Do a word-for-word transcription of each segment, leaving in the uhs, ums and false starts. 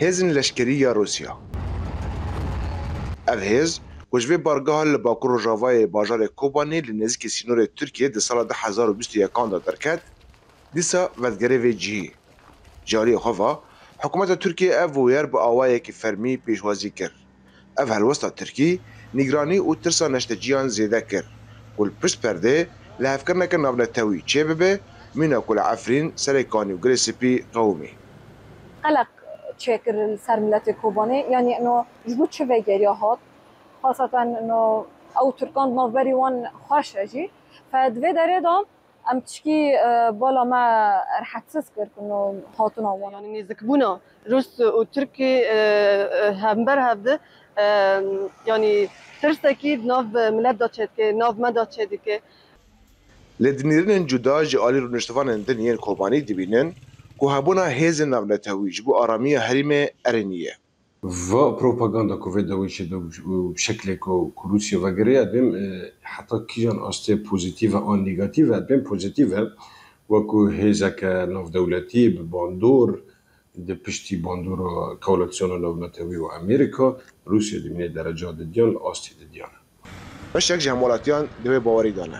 Hêzên leşkerî ya Rûsya. Ev hêz, ku ji vê bargeha li bakur rojavayê bajarê Kobanê li nêzîkî sînorê Tirkiyê di sala du hezar û bîst û yekan de derket, dîsa vedigerê vê cihî. Ji aliyê xwe ve, hikûmeta Tirkiyê ev bûyer bi awayekî fermî pêşwazî kir. Ev helwesta Tirkî, nîgranî û tirsa neşteciyan zêde kir, ku li pişt perdê lihevkirineke navnetewî çêbibe, mîna ku li Efrîn, Serêkanî û Girê Spî qewimî. Qeleq çêkir li ser miletê Kobanê, yanî ino ji bo çi vegeriya hat? Xaseten ino ew Tirkan di navberî wan xweş e jî. Fe di vê derê de em tişkî, e, bala me rehetsiz kir ku ino hatina wan. Yanî nêzikbûna Rûs û Tirkî, e, e, hember hev de, e, yanî tirsekî di nav milet de çêdike, nav me de çêdike. Lê di nêrînên cuda ji alî rûniştivanên din yên Kobanî dibînin ku hebûna hêzên navnetewî ji bo aramiya herêmê erênî ye. Va propaganda ku vê dawî çêdibe û bi şeklê ku, ku Rûsya vegeriya, dibêm, e, heta kîjan astê pozîtîv e an negatîv e, dibêm pozîtîv e, wekû hêzeke navdewletî bi bandor, di piştî bandora koalîsyona navnetewî û Amerîka, Rûsya dimîne dereca didiyan li astê didiyan e. Beşek ji hemwelatiyan di wê bawerî de ne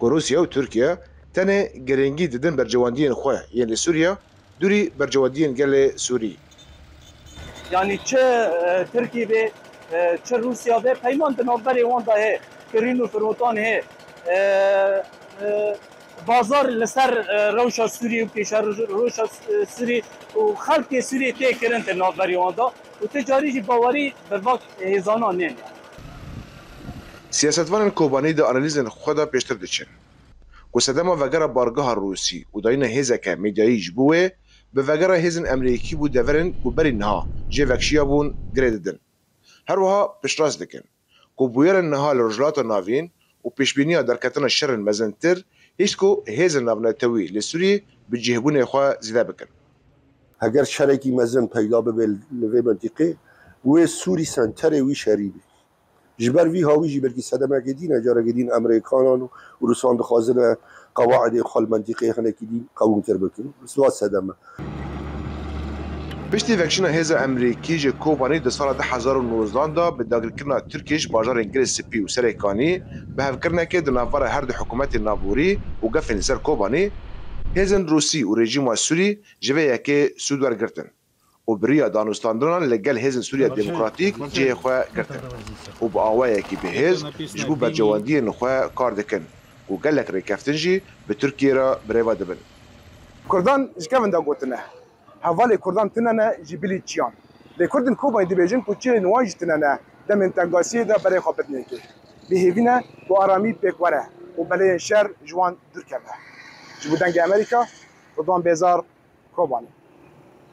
ku Rûsya û Tirkiye tenê girîngî didin bercewendiyên xwe yên li Sûriye, dûrî bercewendiyên gelê Sûrî. Yanî çi, e, Tirkî be, e, çi Rûsya be, peyman di navberê wan de heye, kirîn û firotan heye. E, e, Bazar li ser, e, rewşa Sûrî û pêşerewşa, e, Sûrî û xelkê Sûrî tê kirin di navberî wan de û ti carî jî bawerî bi va hêzana nên. Siyasetvanên Kobanî di analîzên xwe de pêştir diçin ku sedema vegera bargeha Rûsî û dayîna hêzeke medyayî ji bo wê bi vegera hêzên Amerîkî bû deverên ku berî niha jê vekşiyabûn girê didin. Her wiha piştrast dikin ku bûyerên niha li Rojhilata Navîn û pêşbîniya derketina şerên mezintir hişt ku hêzên navnetewî li Sûriyê bi cihbûnê xwe zêde bikin. Heger şerekî mezin peyda bibe li vê mintîqê, wê Sûrî senterê wî şerî be. Ji ber vî hawî jî belkî sedemekê dîn e, carekê dîn Amerîkanan û Rûsan dixwazine qewaidê xwe li mintîqê hinekî dîn qewimtir bikin. Siwa sedeme. Piştî vekşîna hêza Amerîkî ji Kobanî di sala du hezar û nozdan de bi dagirkirina Tirkiyê ji bajarên Girê Spî û Serêkanî, bi hevkirinekê di navbera her du hikûmetên navborî û gefên li ser Kobanî, hêzên Rûsî û rejîma Sûrî ji vê yekê sûd wergirtin û bi riya danûstandinan li gel hêzên Sûriya Demokratîk cihê xwe girtin û bi awayekî bihêz ji bo bercewendiyên xwe kar dikin û gelek rêkeftin jî bi Tirkiyê re birêve dibin. Kurdan ji kevin de gotine, hevalê Kurdan tune ne ji bilî çiyan. Lê Kurdên Kobanî dibêjin ku çiyên wan jî tune ne demên tengasiyê de berê xwe bidinê kê. Bi hêvî ne ku aramî pêk were û beleyên şer ji wan dûr keve. Ji bo Dengê Amerîka, Ridwan Bêzar, Kobanî.